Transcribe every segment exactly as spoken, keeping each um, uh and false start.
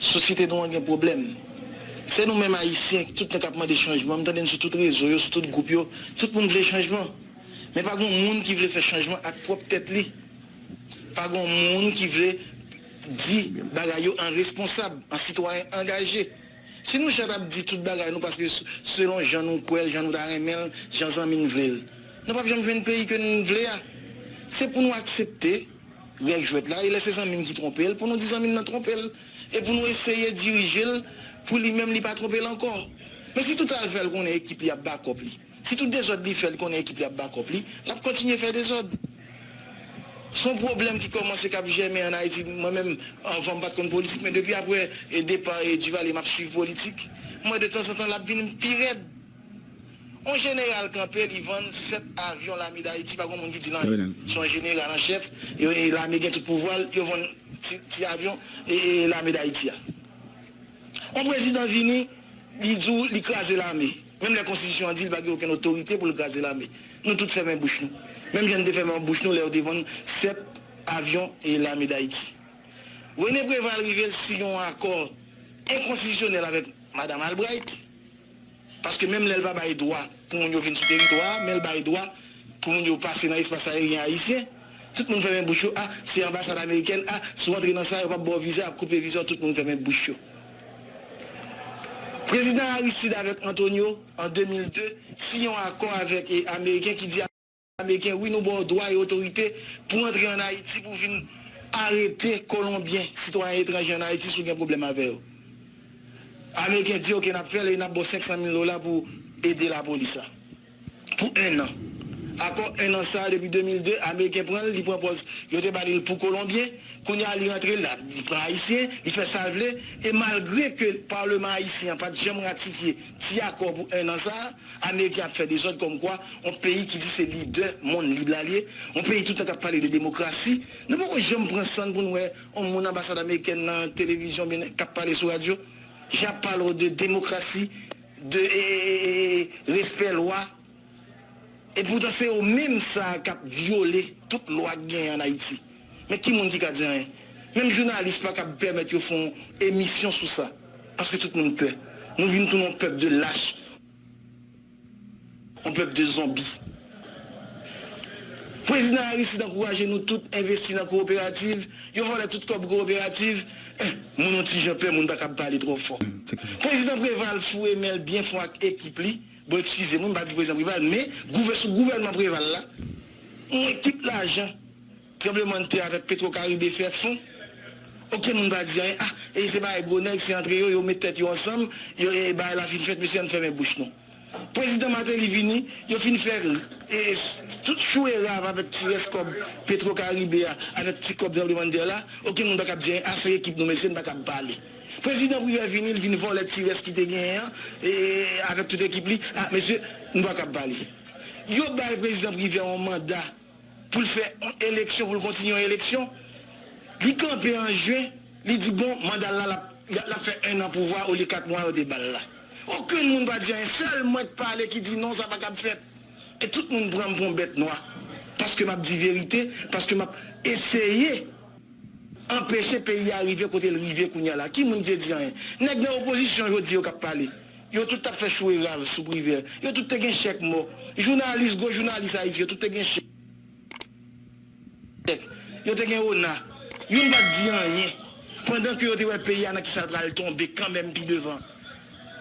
Sosyete nou an gen pwoblèm. Se nou menm Ayisyen, tout tan k ap mande chanjman. M tande n sou tout rezo yo, sou tout gwoup yo. Tout moun vle chanjman. Men pa gen moun ki vle fè chanjman ak pwòp tèt li. Pa gen moun ki vle di bagay yo an responsab, an sitwayen angaje. Si nou chak ap di tout bagay nou paske s- selon jan nou kwè l, jan nou ta renmen l, jan zanmi n vle l, nou p ap janm jwenn peyi ke n vle a. Se pou nou aksepte règ jwèt la, e lè se zanmi n ki twonpe l, pou nou di zanmi n nan twonpe l, e pou nou eseye dirije l pou li menm li pa twonpe l ankò. Men si tout sa l fè l konnen ekip li ap bakòp li, si tout dezòd li fè l konnen ekip li ap bakòp li, l ap kontinye fè dezòd. Se yon pwoblèm ki kòmanse k ap jèmen ann Ayiti. Mwen menm, anvan m pa t konn politik, men depi apre e depa e Duvalier m ap swiv politik. M wè de tanzantan l ap vin pi rèd. Yon jeneral kanpe, li vann sèt avyon lame d Ayiti, pa gen moun ki di l anyen. Se yon jeneral an chèf, e, e lame gen tout pouvwa l, yo vann ti, ti avyon e, e lame d Ayiti a. Yon prezidan vini, li di w li kraze lame. Menm lè konstitisyon an di l pa gen okenn otorite pou l kraze lame. Nou tout fèmen bouch nou. Menm jan n te fèmen bouch nou lè yo te vann sèt avyon e lame d Ayiti. René Préval rive l siyen yon akò enkonstitisyonèl avèk madanm Albright. Paske menm lè l pa bay dwa pou moun yo vin sou teritwa a, men l bay dwa pou moun yo pase nan espas ayeryen ayisyen. Tout moun fèmen bouch yo, a, se anbasad amerikèn, a, si w antre nan sa, yo p ap ba w viza, y ap koupe viza w, tout moun fèmen bouch yo. Prezidan Aristide avèk Antonio, an de mil de, siyen yon akò avèk, e, Ameriken ki di Ameriken, wi, nou ba w dwa e otorite pou w antre ann Ayiti pou w vin arete Kolonbyen, sitwayen etranje ann Ayiti, si w gen pwoblèm avè yo. Ameriken di, oke, n ap fè l e n ap ba w senk san mil dola pou ede lapolis la. Pou en an. Akò en an sa a, depi de mil de, Ameriken pran l, li pran pòz yo te ba li l pou Kolonbyen. Kounye a, li rantre, l ap, li pran Ayisyen, li fè sa l vle. E malgre ke Palman ayisyen an pa t janm ratifye ti akò pou en an sa a, Ameriken ap fè dezòd kòmkwa yon peyi ki di se lidè monn lib la l ye, yon peyi tout tan k ap pale de demokrasi. Nou poko janm pran san n pou n wè yon moun anbasad amerikèn nan televizyon oubyen k ap pale sou radyo. Jan ap pale w de demokrasi, de, e, e, e, e, respè lwa. Epoutan se yo menm sa k ap vyole tout lwa k genyen ann Ayiti. Men ki moun ki ka di anyen? Menm jounalis pa kab pèmèt yo fè yon emisyon sou sa. Paske tout moun pè. Nou vin tounen yon pèp de lach. Yon pèp de zonbi. Prezidan Aristide ankouraje nou tout envesti nan kowoperativ. Yo vòlè tout kòb kowoperativ. Eh, moun yon ti jan pè, moun pa kab pale twò fò. Prezidan Préval foure men l byen fon ak ekip li. Bon, eskize mwen, m pa di prezidan Préval, men gouvè-, sou gouvènman Préval la, yon ekip lajan, tranblemanntè avèk Petro Caribe fè fon. Okenn moun pa di anyen. Ah, e se bagay gwo nèg, se antre yo, yo met tèt yo ansanm, yo, e bagay la fin fèt, mesye, ann fèmen bouch nou. Prezidan Martelly vini, yo fin fè, e, s- tout chou e rav avèk ti rès kòb Petro Caribe a, avèk ti kòb tranblemanntè la. Okenn moun pa kab di anyen. Ah, se ekip nou, mesye, n pa kab pale. Prezidan Privè vini, l vin vòlè ti rès ki te genyen an, e, avèk tout ekip li. Ah, mesye, nou pa kab pale. Yo bay prezidan Privè yon manda pou l fè yon eleksyon, pou l kontinye yon eleksyon. Li kanpe an jen, li di, bon, manda l la, l ap, l ap fè en an pouvwa olye kat mwa yo te ba l la. Okenn moun pa di anyen, sèl mwen k pale ki di non, sa pa kab fèt. E tout moun pran m pou yon bèt nwa. Paske m ap di verite, paske m ap eseye anpeche peyi a rive kote l rive kounye a la. Ki moun ki te di anyen? Nèg nan opozisyon jodi yo k ap pale. Yo tout t ap fè chou e rav sou Privè. Yo tout te gen chèk mò. Jounalis, gwo jounalis Ayiti, yo tout te gen chèk. Yo te gen ona. Youn pa t di anyen. Pandan ke yo te wè peyi a nan kisa l pral tonbe kanmenm pi devan.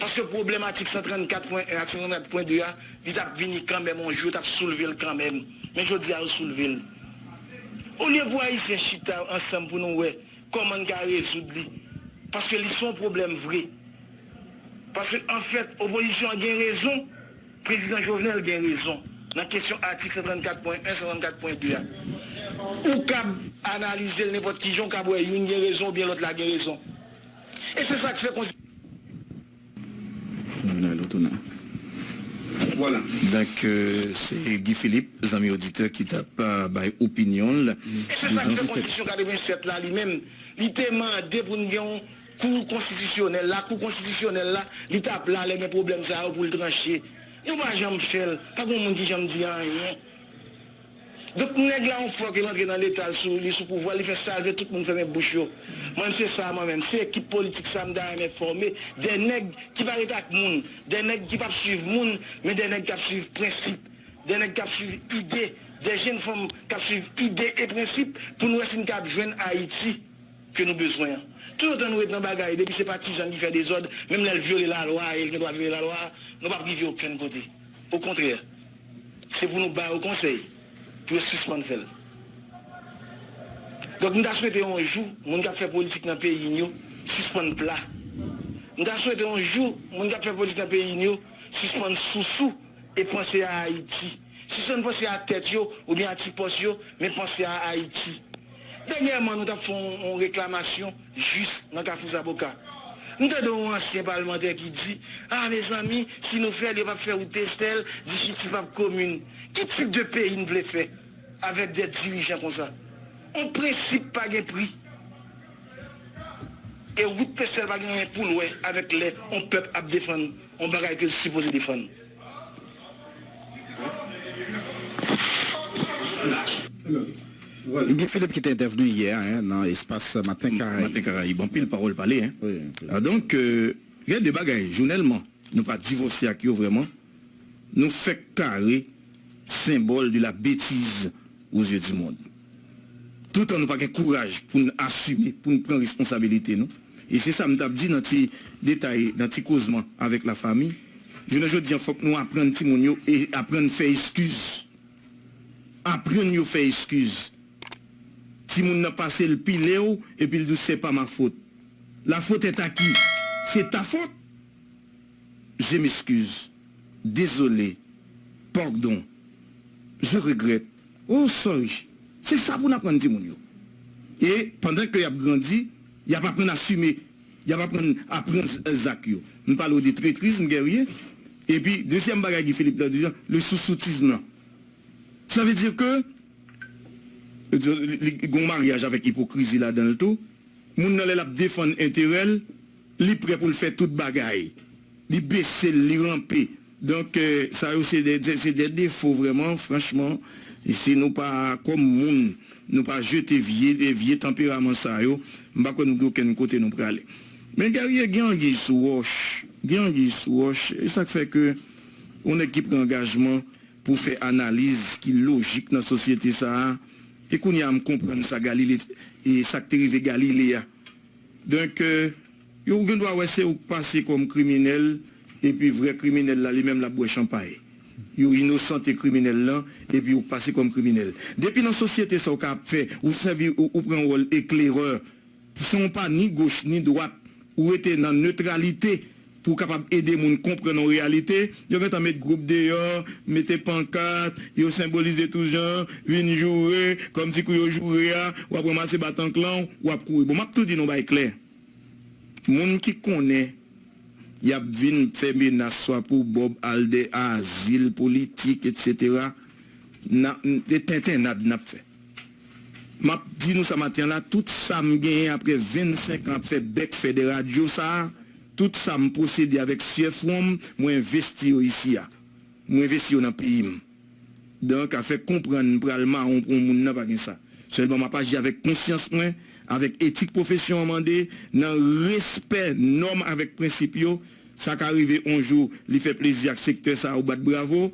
Paske pwoblèm atik san trannkat pwen en ak san trannkat pwen de a, li t ap vini kanmenm yon jou, yo t ap soulve l kanmenm. Men jodi a, yo soulve l. Olye pou Ayisyen chita ansanm pou nou wè kòman n ka rezoud li. Paske li se yon pwoblèm vre. Paske, anfèt, opozisyon an gen rezon. Prezidan Jovenel gen rezon nan kesyon atik san trannkat pwen en, san trannkat pwen de a. Ou kab analize l nenpòt ki jan, ou kab wè youn gen rezon oubyen lòt la gen rezon. E se sa k fè konsi- Vwala. Donk, euh, se Guy Philippe, zanmi oditè, ki t ap, euh, bay opinyon l. E se sa k fè konstitisyon katrevennsèt la, li menm, li te mande pou n gen yon kou konstitisyonèl. Lakou konstitisyonèl la, li t ap la lè gen pwoblèm sa yo pou l tranche. Yo pa janm fè l. Pa gen moun ki janm di anyen. Donk nèg la yon fwa ke l antre nan leta, l sou, li sou pouvwa, li fè sa l vle, tout moun fèmen bouch yo. Mwen menm se sa mwen menm, se ekip politik sa m ta renmen fòme, de nèg ki pa ret ak moun, de nèg ki p ap swiv moun, men de nèg k ap swiv prensip, de nèg k ap swiv ide, de jenn fanm k ap swiv ide e prensip pou n wè si n kab jwenn Ayiti ke nou bezwen an. Toutotan nou ret nan bagay, depi se patizan ki fè dezòd, menm lè l vyole lalwa, e l gen dwa vyole lalwa, nou p ap rive okenn kote. Okontrè, se pou nou ba yo konsèy, pou yo sispann fè l. Donk, m ta swete yon jou, moun k ap fè politik nan peyi n yo, sispann pla. M ta swete yon jou, moun k ap fè politik nan peyi n yo, sispann sousou e panse a Ayiti. Sispann panse a tèt yo oubyen a ti pòs yo, men panse a Ayiti. Dènyèman, nou t ap fè yon, yon reklamasyon jis nan Kafou Zaboka. M tande yon ansyen palmantè ki di, a, mezanmi, si nou fè l, yo p ap fè wout Pestèl, Difitil p ap komin. Ki tip de peyi n vle fè avèk de dirijan konsa? On prensip pa gen pri. E wout Pestèl pa gen anyen pou l wè avèk lè on pèp ap defann on bagay ke l sipoze defann. Guy Philippe ki te entèvni yè, en, nan espas Maten Karayib. Maten Karayib, anpil pawòl pale, en. Wi, anpil. Ah, donk, euh, gen de bagay, jounèlman, nou pa divòse ak yo vrèman. Nou fèk kare, symbole de la bêtise aux yeux du monde. Toutan nou pa gen kouraj pou n asime, pou n pran responsabilite nou. E se sa m t ap di nan ti detay, nan ti kozman avèk lafanmi. Jounen jodi an, fòk nou aprann timoun yo e aprann fè eskiz. Aprann yo fè eskiz. Timoun nan pase l pile w, epi l di w, c'est pas ma faute. La faute est à qui? C'est ta faute. Je m'excuse. Désolé. Pardon. Je regrette. Oh, sorry. Se sa pou n aprann timoun yo. E pandan ke y ap grandi, y ap aprann asime, y ap aprann, aprann z-, zak yo. M pale w de trètrizm, gèrye. Epi, dezyèm bagay Guy Philippe la di, le sousoutisme lan. Sa vle di ke, euh, li, li gen yon maryaj avèk ipokrizi ladan l tou. Moun nan, lè l ap defann enterè l, li prè pou l fè tout bagay. Li bese l, li ranpe. Donk, euh, sa yo se de, se, se de defo vrèman, franchman. E si nou pa, kòm moun, nou pa jete vye, vye tanperaman sa yo, m pa kwè nou gen okenn kote nou prale. Men gèrye, gen anguille sou roche. Gen anguille sou roche. E sa k fè ke yon nèg ki pran angajman pou fè analiz ki lojik nan sosyete sa a. E kounye a, m konprann sa Galile, e sa k te rive Galile a. Donk, euh, yo gen dwa wè se ou k pase kòm kriminèl, epi vrè kriminèl la, li menm, l ap bwè chanpay. Yo inosante kriminèl lan, epi ou k pase kòm kriminèl. Depi nan sosyete sa, ou ka ap fè, ou sèvi, ou, ou pran wòl eklerè, san w pa ni goch ni dwat, ou rete nan netralite pou w kapab ede moun konprann yon reyalite, yo gentan met gwoup deyò, mete pankat, yo senbolize tout jan, vin joure, kòmsi kou yo joure a, w ap ranmase baton klan w, w ap kouri. Bon, m ap tou di nou bay klè. Moun ki konnen y ap vin fè menas swa pou Bob al dè azil politik, etsetera, n a, n-, tentennad n ap fè. M ap di nou sa maten an la, tout sa m genyen apre vennsenk an ap fè bèk fè de radyo sa a, tout sa m posede avèk syèf wonm, mwen envesti yo isi a. Mwen envesti yo nan peyi m. Donk, afè konprann m pral mawon pou yon moun nan, pa gen sa. Sèlman, m ap aji avèk konsyans mwen, avèk etik pwofesyon an mande, nan respè nòm avèk prensip yo. Sa ka rive yon jou, li fè plezi ak sektè sa a, ou bat bravo.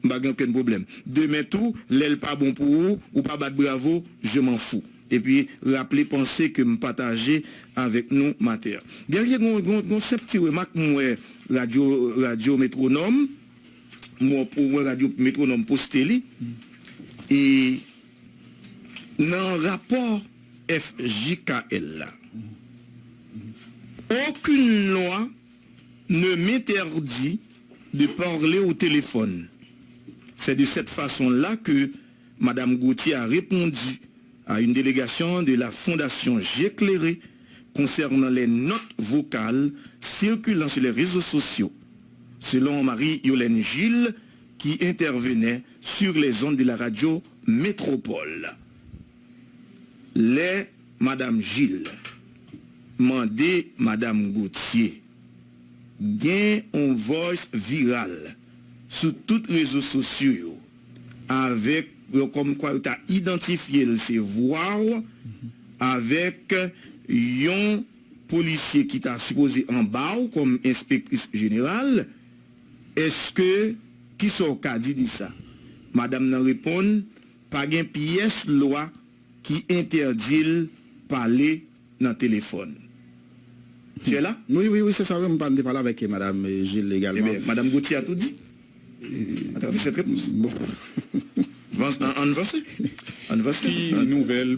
M pa gen okenn pwoblèm. Demen tou, lè l pa bon pou ou, ou pa bat bravo, je m'en fous. Epi, raple panse ke m pataje avèk nou maten an. Guerrier, gon, gon, gon senp ti remak, m wè radyo, radyo Metwonòm, m wè, m wè radyo Metwonòm poste li. E nan rapò F J K L la, aucune loi ne m'interdit de parler au téléphone. C'est de cette façon-là que Madame Gauthier a répondu à une délégation de la Fondation J'éclairé concernant les notes vocales circulant sur les réseaux sociaux, selon Marie-Yolène Gilles, qui intervenait sur les ondes de la radio Métropole. Lè Madam Gilles mande Madam Gauthier, gen yon voice viral sou tout rezo sosyo yo avèk yo kòmkwa yo ta idantifye l se vwa w avèk yon polisye ki ta sipoze anba w kòm enspektris jeneral, èske, kisa w ka di de sa? Madanm nan reponn, pa gen pyès lwa ki entèdi l pale nan telefòn. Chè la? Wi, wi, wi, se sa, wi, m pa m te pale avèk madanm Gilles egalman. Ebyen, madanm Gauthier a tou di atravè sèt repons. Bon. Ann vanse. Ann vanse. Ki nouvèl